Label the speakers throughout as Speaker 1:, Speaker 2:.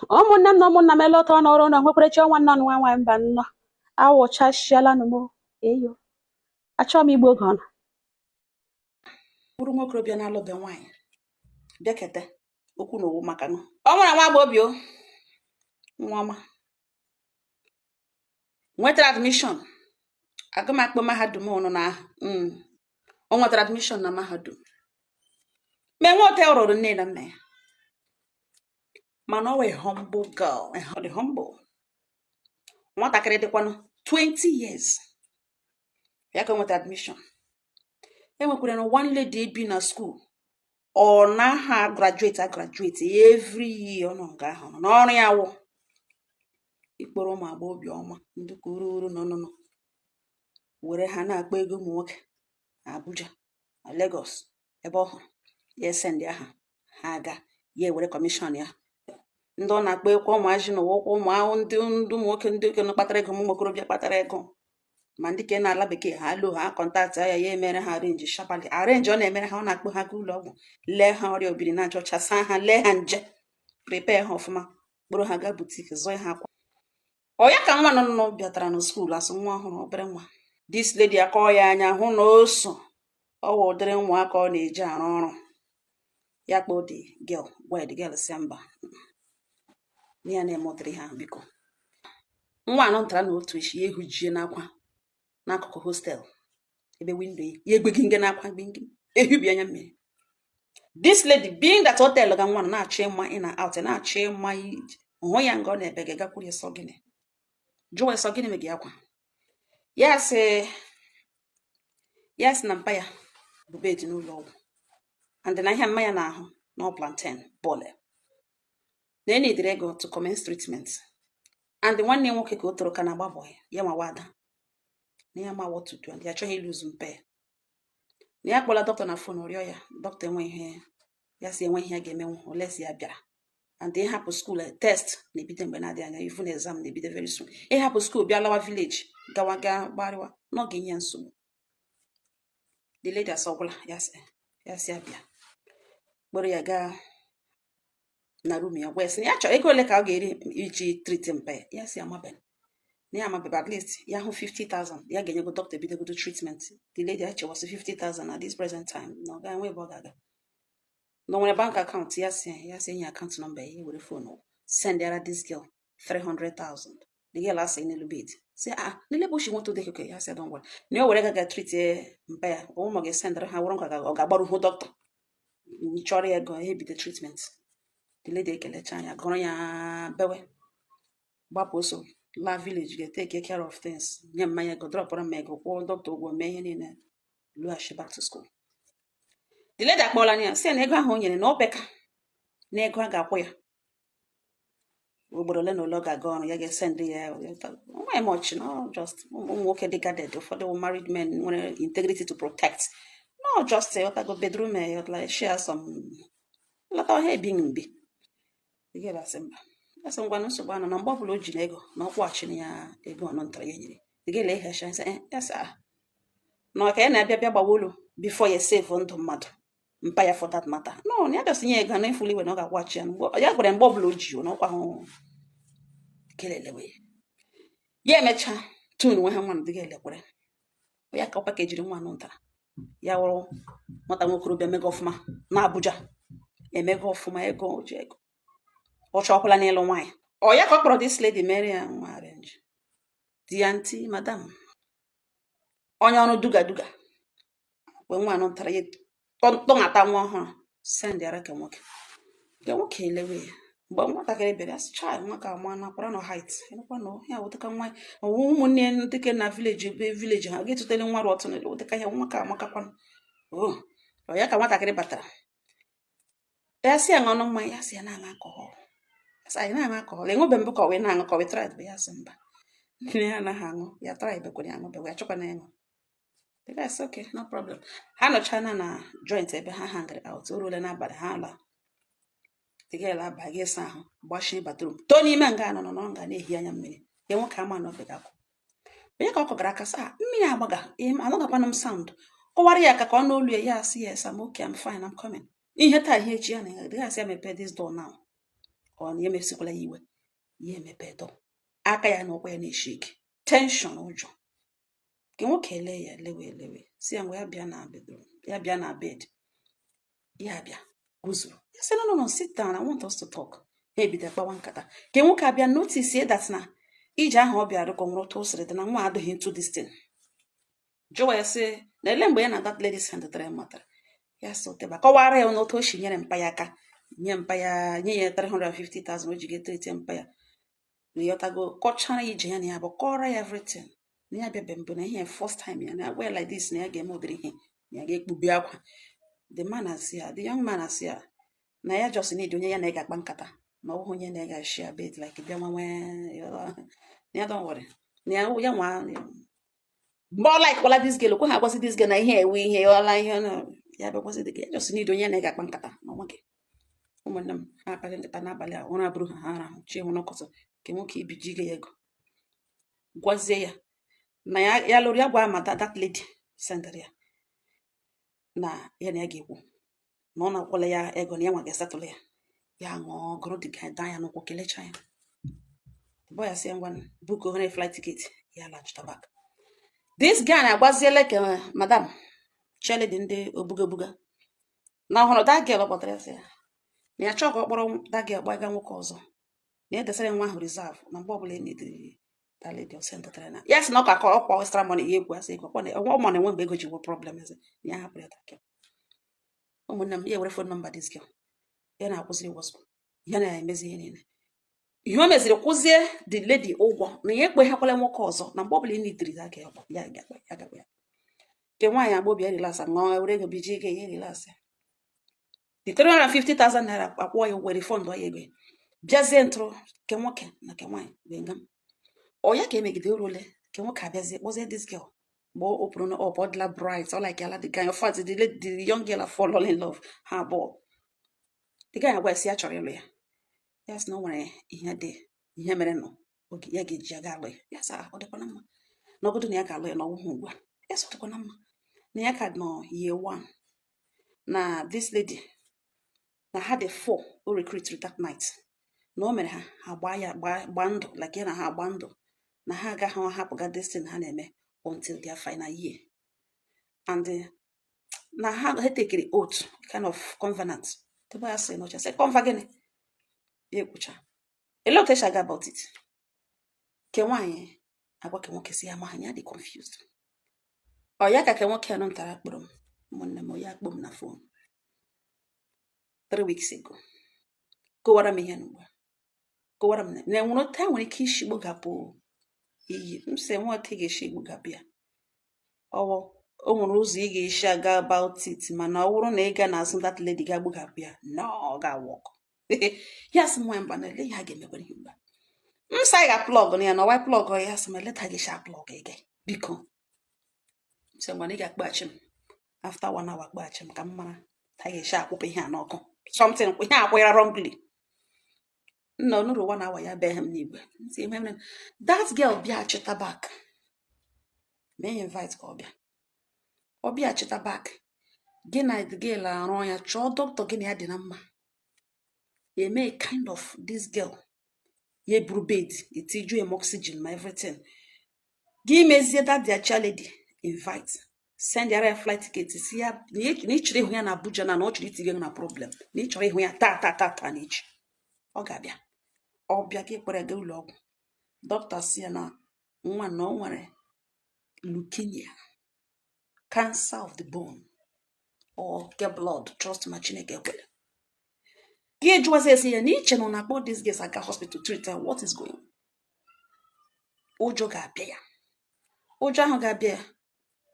Speaker 1: Ụmụnne m na ụmụnna m, ele ọtọ n'ọrụ na nwekwarechi ọnwa nnọ nwa nwa mba nnọ awụchasịala nụ m. Eyo, achọghị m igbu oge ọnụ.
Speaker 2: Bụrụ nwokorobịa na-alụbe nwaanyị, bịakete okwu na owu maka nụ ọ nwere nwa agbọghọbịa o, nwa ọma nwetara admission agụmakpọ mahadum ụnụ na o nwetara admission na mahadum, ma enwe ote ọ rụrụ nne na nna ya, mana ọ wee humble girl. Ọ dị humble. Nwatakịrị dịkwanụ 20 years ya ka o nwetara admission. Enwekwara na one lady bi na school, ọ naghị graduate a graduate every year. Ọ nọ nga ahụ nọ n'ọrụ ya wụ ikpọrọ ụmụ agbọghọbịa ọma ndị ka uru uru nọ nọ were ha na-akpa ego ụmụ nwoke na Abuja na Lagos, ebe ọ hụrụ ya esendị aha ha aga, ya ewere commission ya. Ndị ọ na-akpa ekwe ụmụazị n'ụwa ụkwụ ụmụ ahụ, ndị ụmụ nwoke, ndị okenye kpatara ego, ụmụ okorobịa kpatara ego, ma ndị ke na-ala bekee, ha lo ha contact ya, ya emere ha arrange sharply arrange. Ọ na-emere ha, ọ na-akpọ ha gaa ụlọ ọgwụ, lee ha ọrịa obiri na aja ọcha, saa ha, lee ha nje, prepare ha ọfụma, kpụrụ ha gaa boutique, zụọ ha akwa. Ọ ya ka nwa nọ nọ bịatara na school asụ nwa ọhụrụ, obere nwa. This lady akọọ ya anya, hụ na o so ọ wụ ụdịrị nwa aka ọ na-eji arụ ọrụ ya. Kpọọ the girl, gwa the girl, si mba, na ya na-eme ụdịrị ha. Biko, nwa anọ ntara na otu isi ya ehujie n'akwa n'akụkụ hostel ebe window ya, ya egbeghị nge n'akwa gbingim, ehubi anya mmiri. This lady, being that hotel ga nwa nọ na-achọ ịma in and out, na-achọ ịma ije hụ ya nga ọ na-ebe gị, gakwuru ya, sọ gịnị, jụwa ya sọ gịnị mege akwa ya. Sị ya sị na mpa ya bụ bed n'ụlọ ọgwụ, and na ihe mma ya na-ahụ na ọ plantain bọọlụ, na enidere ego to commence treatment, and nwanne ya nwoke ka o toro ka na-agba boy ya ma wada na ya ma what to do, and ya achọghị ịlụzu mpe ya, na ya kpọla dọkịta na phone rịọ ya. Dọkịta enwe ihe ya si enwe ihe ya ga-emenwu olesi ya bịara, and ịhapụ school, test na-ebido mgbe na-adịghị anya, even exam na-ebido very soon. Ịhapụ school bịa lawa village, gawa gaa gbarịwa na ọ ga-enye ya nsogbu. The lady asọgwụla ya, sị ya sị ya bịa kpọrọ ya gaa na room ya, gwa ya sị na ya chọrọ ego ole ka ọ ga-eri iji treat mpe ya. Ya sị amabeghị, na ya amabeghị, at least ya hụ 50,000 ya ga-enyego dọkịta ebidogodo treatment. The lady achewasị 50,000 at this present time na ọ ga-enwe ebe ọ ga-aga, na o nwere bank account. Ya sị enye account number ya, were phone send yara this girl 300,000. The girl asị n'elu bed sị, ah, n'ele bụ oshi nweta ụdị keke ya. Sị don't worry, na o were gaga treat mpa ya, ọ ma ga-esendịrị ha wụrụ nka ọ ga-agbaru hụ dọkịta chọrọ ya ego ya ebido treatment. The lady ekelecha ya, gụrụ ya, bewe, gbapụ ọsọ la village, ga-take care of things, nye mmanya ego, dropụrụ mma ego, kwụọ dọkịta ụgwọ, mee ihe niile, lughachi back to school. The lady akpọọla ya, sị ya na ego ahụ o nyere na o peka na ego a ga-akwụ ya ugboro ole na ole ọ ga-aga ọrụ ya ga-esendị ya. Nwa much no, just ụmụ nwoke dị guarded, ụfọdụ wụ married men nwere integrity to protect, no just ọtago bedroom, like share some lọta ọhịa ebi mbi. The girl asị mba, ya sị ngwa, nsogbu anọ na mgbe ọbụla o ji na ego na ọ kwụghachiri ya ego ọnọ ntara ya nyere. The girl ehecha, sị ya sị ah, na ọ ka ya na-abịa bịa gbawa olu before ya save ndụ mmadụ, mpa ya for that matter. No, na ya just nye ego na efuli iwe na ọ ga-akwụghachi ya mgbe ya gwara, mgbe ọbụla o ji na ọkwa ahụ kelelewe ya. Emechaa tun nwe ha nwa na dịga elekwere ya ka ọ pakejiri nwa anọ ntara ya wụrụ nwata nwokorobịa mega ọfụma na Abuja, emega ọfụma, ego o ji ego, ọ chọkwala n'ịlụ nwaanyị. Ọ ya ka ọ kpọrọ this lady mere ya nwa arrange di ya ntị madam onye ọrụ duga duga mgbe nwa anọ ntara ya tọṅata nwa ọhụrụ, send yara ka nwoke elewe ya. Mgbe nwatakịrị bịara, sị chai, nwa ka ma nakwara nọ height ịnụkwa na ya wụtaka nwa ụmụnne ya ndị ke na village, ebe village ha ga-etutele nwa rụ ọtụ na wụtaka ya, nwa ka amakakwanụ o. Ọ ya ka nwatakịrị batara, ya sị ya ṅụọnụ mmanya, ya sị ya na-aṅụ alcohol. Ya sị anyị na-aṅụ alcohol, enwebe mbụ ka ọ wee na-aṅụ ka ọ wee try ya. Sị mba, nne ya anaghị aṅụ ya, try bekwara ya, aṅụbekwa ya, chọkwana ịṅụ. The guy sị okay, no problem. Ha nọchana na joint ebe ha hangịrị out. O ruola n'abalị, ha ala. The girl abaghị ịsa ahụ, gbachie bathroom, too n'ime nga nọ nọ nga na-ehi anya mmiri ya. Nwoke ama na ọbịa akwụ onye ka ọ kọgara aka sị mmiri agbaga, anọgakwana m sound kọwara ya aka ka ọ n'olu ya. Ya asị yes, I'm okay, I'm fine, I'm coming. Ihe taa, ihe echi ya na the guy sị ya mepee this door now. Ọ na ya emesikwala ya iwe, ya emepe door, aka ya na ụkwụ ya na-eshi ike, tension, ụjọ. Nke nwoke ele ya, elewe elewe, si ya ngwa, ya bịa na bedroom, ya bịa na bed, ya bịa guzoro. Ya sị, "No, no, no, sit down, I want us to talk." Ha ebido kpawa nkata. Nke nwoke abịa notice that na ije ahụ ọ bịara ka ọ nwere otu o siri dị na nwa adịghị into this thing. Jụwa ya sị na ele mgbe ya na that lady sendetara ya matara ya, sị oteba kọwara ya n'otu o si nyere mpa ya aka, nye mpa ya, nye ya 350,000 o ji ga-etrete mpa ya na ịghọtago. Kọchara ya ije ya na ya bụ, kọrọ ya everything, na ya bịabe mbụ, na ihe first time ya na agwa ya like this, na ya ga-eme ụdịrị ihe na ya ga-ekpubi akwa. The man asị ya, the young man asị ya na ya just need onye ya na ị ga-akpa nkata, na ọ bụghị onye na ị ga-share bed like bịa nwa nwee na ya. Don't worry, na ya ya nwa mgbe ọ like kwala this girl, okwe ha agwazi this girl na ihe ewe ihe ọla ihe na ya bịakwazi the girl just need onye na ị ga-akpa nkata na nwa gị. Ụmụnne m, ha akpaghị nkata n'abalị a, ụra bụrụ ha, ha rahụ chi hụ n'ụkọtụ. Nke nwoke ibiji ya ego, gwazie ya na ya ya lụrụ ya, gwa ma that lady sendịrị ya na ya na ya ga-ekwu na ọ na-akwụla ya ego, na ya nwa ga-esetụlụ ya. Ya ṅụọ gụrụ dị ga daa ya n'ụkwụ, kelechaa ya. Boy ya sị ya ngwa, book ohere flight ticket, ya laghachita back. This guy na-agbaziele ka madam cheledi ndị obuga obuga na ọhụrụ that girl ọ kpọtara ya, sị ya na ya chọọ ka ọ kpọrọ that girl gbaga nwoke ọzọ, na ya desara nwa ahụ reserve, na mgbe ọbụla e nediri that lady ọ sendetara na ya, sị na ọ ka ọkwa extra money ya egwu asị ego ọkwa na ọ ma na enwe mgbe ego ji nwe problem eze na ya hapụrụ ya that girl. Ụmụnne m, ya were phone number this girl, ya na-akwụziri WhatsApp, ya na-emezi ihe niile. Ihe o meziri, kwụzie the lady ụgwọ na ya ekpeghakwala nwoke ọzọ, na mgbe ọbụla ị nidiri ya ga-akpọ ya, ga-akpọ ya, ga-akpọ ya. Nke nwaanyị agbọbịa relax, ṅụọ, were ego biji ike ya relax. The 350,000 naira akwụọ ya ụgwọ, refund ya ego ya. Bịazie ntụrụ nke nwoke na nke nwaanyị wee nga m ọ ya ka emegide uru ole. Nke nwoke abịazie kpọzie this girl. Mgbe o open up, ọ dịla bright, ọ like ala the guy. In fact, the young girl fall all in love, ha abụọ. The guy agwa ya sị ya chọrọ ịlụ ya. Ya sị na o nwere ihe dị ihe mere nọ oge ya ga-eji aga alụ ya. Ya sị, "Ah, ọ dịkwa na mma na ọgọdụ na ya ga-alụ ya na ọwụhụ ugbu a." Ya sị ọ dịkwa na mma na ya ka nọ year one, na this lady na ha dị four o recruit that night, na o mere ha ha gbaa ya gbaa ndụ, like ya na ha agba ndụ na ha agaghị ahapụga this thing ha na-eme until their final year, and na ha tekiri oath, kind of covenant. Tebe ya sị n'ọcha sị conva gịnị ya ekwucha ele otu esi aga about it. Ke nwaanyị agwa ke nwoke si ya ma ya dị confused. Ọ ya ka ke nwoke anọ ntara kpọrọ m. Ụmụnne m, ya akpọ m na phone 3 weeks ago, kọwara m ihe n'ugbu a, kọwara m na enwere otu a nwere ike isi gbogapụ iyi. M sị nwa otu ị ga-esi gbogapụ ya, ọwụ o nwere ụzọ ị ga-esi aga about it, mana ọ bụrụ na ị ga n'azụ that lady ga gbogapụ ya, no, ọ ga-work. Ya sị m nwa mba na ele ihe a ga-emekwara ihe ugbu a. M sị anyị ga-plug na ya na ọwa plug ya, sị m eleta gị sha plug ege biko. M sị ngwa na ị ga-akpọghachi m after one hour, kpọghachi m ka m mara ka a ga-esi akwụpụ ihe a n'ọkụ, something ihe akwụnyere wrongly. Nna onuru one hour ya bee m n'igwe. M sị ihe mere that girl bịa chịta back, mee ya invite ka ọ bịa, ọ bịa chịta back. Gị na the girl arụ ya, chọọ dọkịta gị na ya dị na mma, eme kind of this girl ya eburu bed, etiju em oxygen ma everything. Gị mezie that their chair lady invite, send ya flight ticket, si ya na ị chọrọ ịhụ ya na Abuja, na ọ chọrọ itinye gị na problem, na ị chọrọ ịhụ ya taa taa taa taa na echi. Ọ ga-abịa, ọ bịa ka ịkpọrọ ya gaa ụlọ ọgwụ. Dọkịta si ya na nwa na ọ nwere leukemia, cancer of the bone or get blood. Trust ma Chineke ekwere. Gị jụwazi esi ya na iche na ọ na-akpọ this girl aga hospital treat her, what is going on? Ụjọ ga-abịa ya, ụjọ ahụ ga-abịa ya.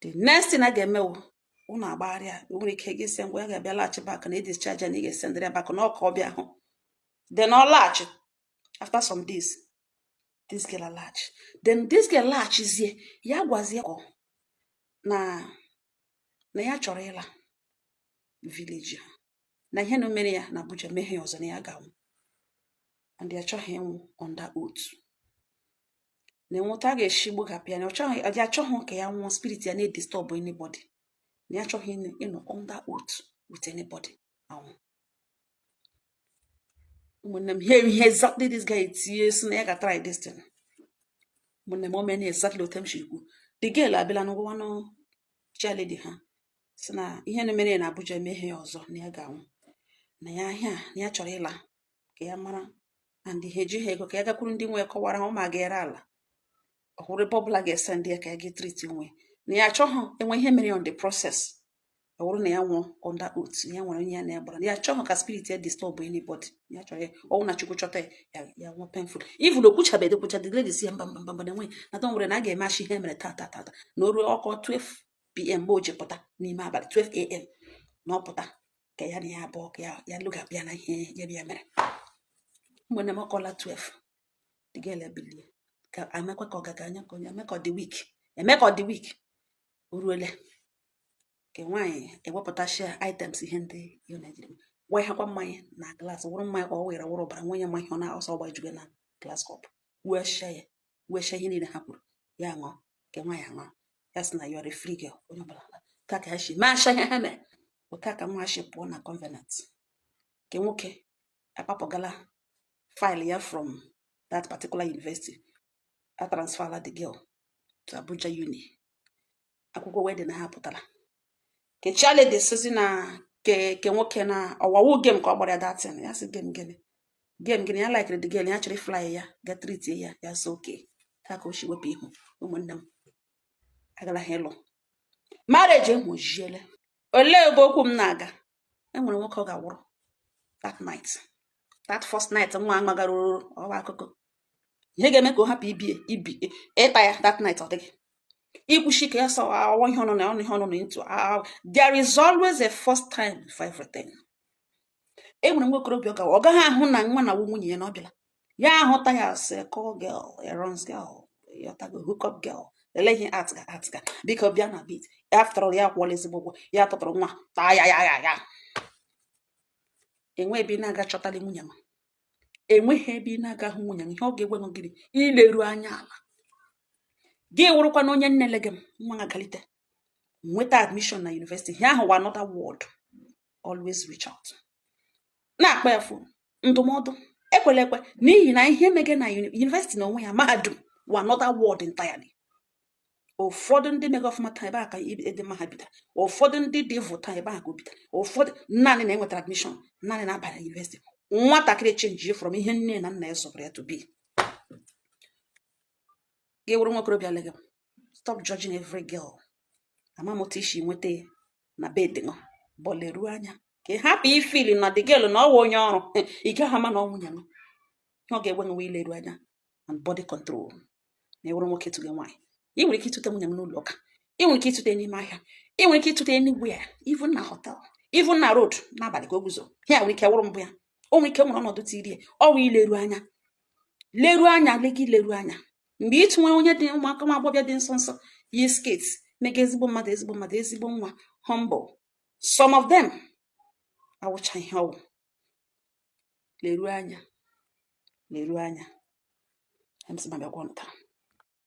Speaker 2: The next thing a ga-eme wụ ụnụ agbagharịa. O nwere ike gị sị ngwa, ya ga-abịa laghachi back na edischarge ya, na ị ga-esendịrị ya back na ọ ka ọ bịa hụ. Then ọ laghachi after some days, this girl alaghachi. Then this girl laghachizie, ya gwazie ka na na ya chọrọ ịla village ha, na ihe na mere ya na Abuja meghe ya ọzọ, na ya ga-anwụ, and ya achọghị ịnwụ under oath, na enweta a ga-esi gbogapụ ya, na ọ chọghị, ya achọghị ka ya nwụọ, spirit ya na-edisturb anybody, na ya achọghị ịnọ under oath with anybody anwụ. Ụmụnne m, ihe ihe exactly this guy etinye si na ya ga try this thing. Ụmụnne m, o mee na exactly otu m siri kwu. The girl abịala n'ụgwọ chairlady ha, si na ihe na-emere ya na Abuja emeghe ya ọzọ, na ya ga-anwụ, na ya ahịa, na ya chọrọ ịla ka ya mara, and ha ejighị ego ka ya gakwuru ndị nwe kọwara ha ụmụ ga ere ala ọhụrụ ebe ọbụla ga-ese ndị ya ka ya ga treat onwe, na ya achọghị enwe ihe mere on the process. Ọ bụrụ na ya nwụọ under oath, na ya nwere onye ya na ya gbara, na ya achọghị ka spirit ya disturb anybody. Ya chọrọ ya ọnwụ na Chukwu chọta ya, ya ya nwụọ painful. Even okwuchabeghị ekwucha, the lady si ya mba, mba, mba, mba, na enweghị na don nwere na a ga-eme achị ihe mere taa taa taa taa, na o ruo ọkọ 12 p.m. mgbe o ji pụta n'ime abalị, 12 a.m. na ọ pụta ka ya na ya abụọ ka ya ya lụgapịa na ihe ya ya mere. Mgbe na m ọkọla 12, the girl ebilie ka emekwa ka ọ gaga anya ka onye eme ka ọ dị weak, eme ka ọ dị weak. O ruole ka nwaanyị ewepụtachia items, ihe ndị ya na-ejiri wee hakwa mmanya na glass, wụrụ mmanya ka ọ were wụrụ ọbara nwenye mmanya, ọ na ọsọ gbajugo na glass cup, wee ya wee ihe niile ha kwuru ya ṅụọ, ka nwaanyị aṅụọ. Ya sị na you are a free girl. Onye ọbụla ka ka ha si masha ihe ha mere otu a ka nwa shi pụọ na covenant nke nwoke akpapụgala file ya from that particular university, a transferla the girl to Abuja Uni. Akwụkwọ wedding ha pụtara ke chairlady sizi na ke nwoke na ọwawu game ka ọ gbara ya datin. Ya sị game gịnị, game gịnị? Ya likere the girl, ya chọrọ fly ya ga treat ya. Ya sị okay. Ha ka o si wepụ ihu. Ụmụnne m, agala ha ịlụ marriage enwejiele. Olee ebe okwu m na-aga? Enwere nwoke ọ ga-awụrụ that night, that first night nwa aṅagara ọwa akụkọ ihe ga-eme ka ọ hapụ ibi ibi ịta ya that night. Ọ dịghị ikwuchi ka ya sọ awọ ihe ọnụ na ọnụ ihe ọnụ na into. There is always a first time for everything. E nwere nwa okorobịa ọ gawa, ọ gaghị ahụ na nwa na nwunye ya na ọ bịara ya ahụta ya as a call girl, a runs girl, yọtago, hook up girl, ele ihe art ga art ga biko bịa na bit. After all, ya akwụọla ezigbo ụgwọ, ya tụtụrụ nwa taa ya ya ya ya. Enwe ebe ị na-aga chọtali nwunye m, enweghị ebe ị na-aga hụ nwunye m. Ihe ọ ga-egwe m gịnị? Ileru anya ala gị wụrụkwa na onye nnele gị m nwa agalite nweta admission na university ihe ahụ wa another word. Always reach out, na-akpa ya phone, ndụmọdụ ekwela ekwe, n'ihi na ihe mege na university na onwe ya, mahadum wa another world entirely. Ụfọdụ ndị mega ọfụma taa, ebe a ka ịdị mma ha bidara. Ụfọdụ ndị dị vụ taa, ebe a ka o bidara. Ụfọdụ naanị na enwetara admission, naanị na abanye university, nwatakịrị change from ihe nne na nna ya zọbara ya to be. Gị wụrụ nwa okorobịa lega, stop judging every girl. Ama m otu isi nweta ya na bed ṅụ bọleruo anya ka ị hapụ ifili na the girl na ọwa onye ọrụ. Ị gaghị ama na ọ nwunye ṅụ. Ihe ọ ga-egwe nwe ileru anya and body control. Na ewuru nwoke tụge nwaanyị, ị nwere ike ịtụte nwunye m n'ụlọ ụka, ị nwere ike ịtụte n'ime ahịa, ị nwere ike ịtụte anywhere, even na hotel, even na road n'abalị ka o guzo ya nwere ike wụrụ mbụ ya. O nwere ike nwere ọnọdụ tiri ya ọwụ ileru anya, leruo anya, lega ileru anya. Mgbe ị tụnwere onye dị ụmụaka, nwa agbọghọbịa dị nsọ nsọ, yi skirt, mega ezigbo mmadụ, ezigbo mmadụ, ezigbo nwa, humble, some of them awụcha ihe ọwụ. Leruo anya, leruo anya. Em sị ma bịa gwa unu taa.